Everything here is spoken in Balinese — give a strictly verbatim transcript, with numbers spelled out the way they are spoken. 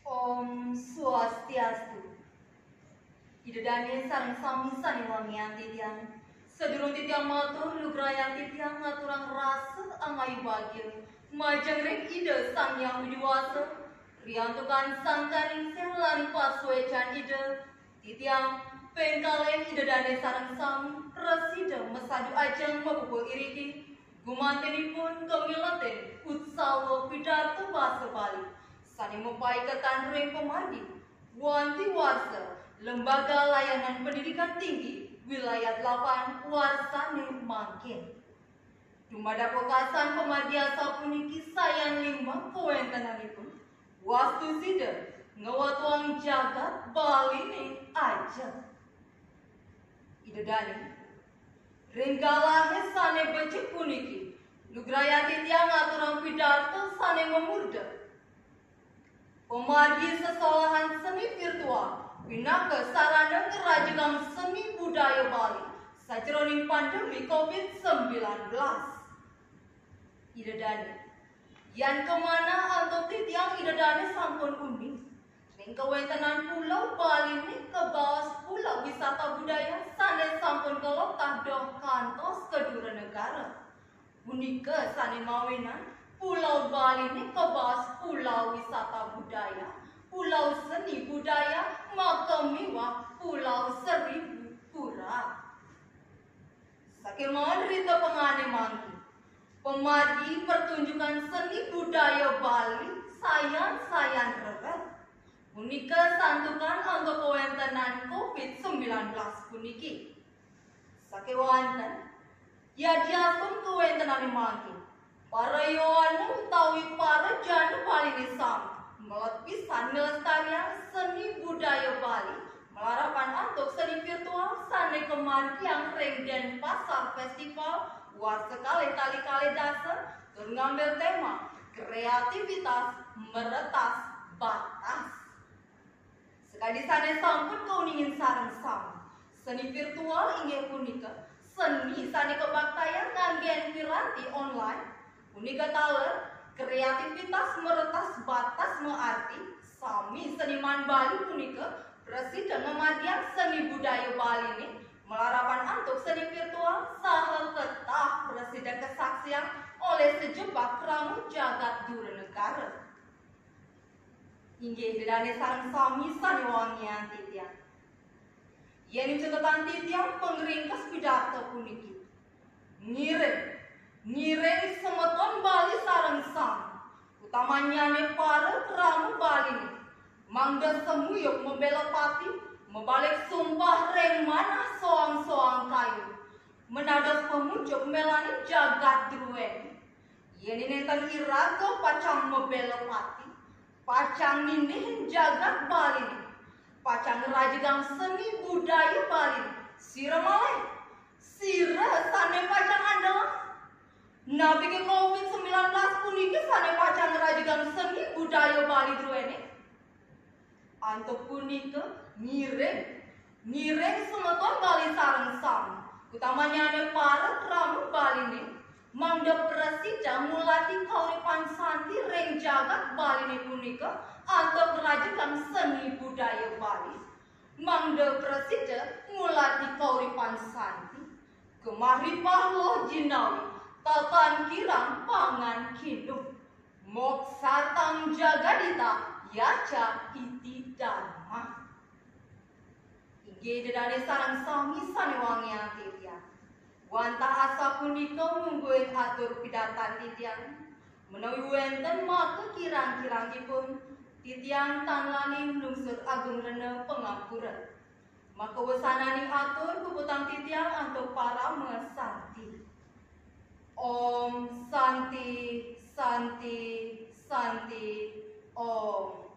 Om Swastiastu. Ida dane sareng sami sane wangian titiang. Sadurung titiang matur lugrayan titiang ngaturang rasa angayu bagia majeng ring Ida Sang Hyang Widi Wasa, riantukan sangkaning sih lan pasuecan Ida, titiang pengkalih Ida dane sareng sami prasida masadu ajeng mapupul iriki gumantinipun kamiletin utsawa pidarta basa Bali sane mapaiketan ring pamargi Wanti Warsa Lembaga Layanan Pendidikan Tinggi Wilayah delapan warsane mangkin. Dumadak wekasan pamargi asapuniki sayan limbang kawentenanipun, wastu sida ngwetuang jagat Baline ajeg. Ida dane, ring galahe sane becik puniki, lugrayan titiang ngaturang pidarta sane mamurda. Pamargi sesolahan seni virtual pinaka sarana ngrajegang seni budaya Bali sajeroning pandemi covid sembilan belas. Ida dane, yan kamanah antuk titiang Ida dane sampun uning ring kawentenan Pulau Baline kabaos pulau wisata budaya sane sampun kaloktah doh kantos ka dura negara. Punika sane mawinan Pulau Baline kabaos pulau wisata budaya, pulau seni budaya, maka miwah pulau seribu pura. Sakemawon rita pangane mangkin, pamargi pertunjukan seni budaya Bali sayan-sayan rered. Punika santukan antuk kawentenan covid sembilan belas puniki. Sakewanten, yadiastun kawentenane mangkin, para yowana utawi para janda Baline sami melet pisan nglestariang seni budaya Bali malarapan antuk seni virtual sane kamargiang ring Denpasar Festival warsa kalih tali kalih dasa tur ngambil tema kreativitas meretas batas. Sakadi sane sampun kauningin sareng sami, seni virtual inggih punika seni sane kabaktayang nganggen piranti online. Punika taler, kreativitas meretas batas maarti, sami seniman Bali punika prasida ngamargiang seni budaya Baline malarapan antuk seni virtual saha ketah prasida kasaksiang olih sejebak krama jagat dura negara. Inggih, Ida dane sareng sami sane wangian titiang. Yen catatan titiang pangringkes pidarta puniki. Ngiring, ngiring semeton Bali sareng sami, utamanyane para krama Baline, mangda semuyuk mabela pati, mabalik sumpah ring manah soang-soang kayu, menados pamujuk melane jagat druene. Yen nenten iraga pacang mabela pati, pacang nindihin jagat Baline, pacang ngrajegang seni budaya Baline, sira malih, sira sane pacang andelang. Napike covid sembilan belas puniki sane pacang ngrajegang seni budaya Bali druene? Antuk punika, ngiring, ngiring semeton Bali sareng sami, utamanyane para krama Baline, mangda prasida ngulati kauripan santi ring jagat Baline punika antuk ngrajegang seni budaya Bali. Mangda prasida ngulati kauripan santi, gemah ripah loh jinawi, tatan kirang pangan kinum. Moksartham jagadhita yacca ittha dharma. Inggih Ida dane sareng sami sane wangiang titiang. Wantah asapunika mungguing atur pidartan titiang. Menawi wenten makakirang-kirangipun, titiang tan lali nglungsur ageng rena pangampura. Makawesananing atur puputang titiang antuk parama santi. Om Santi, Santi, Santi, Om.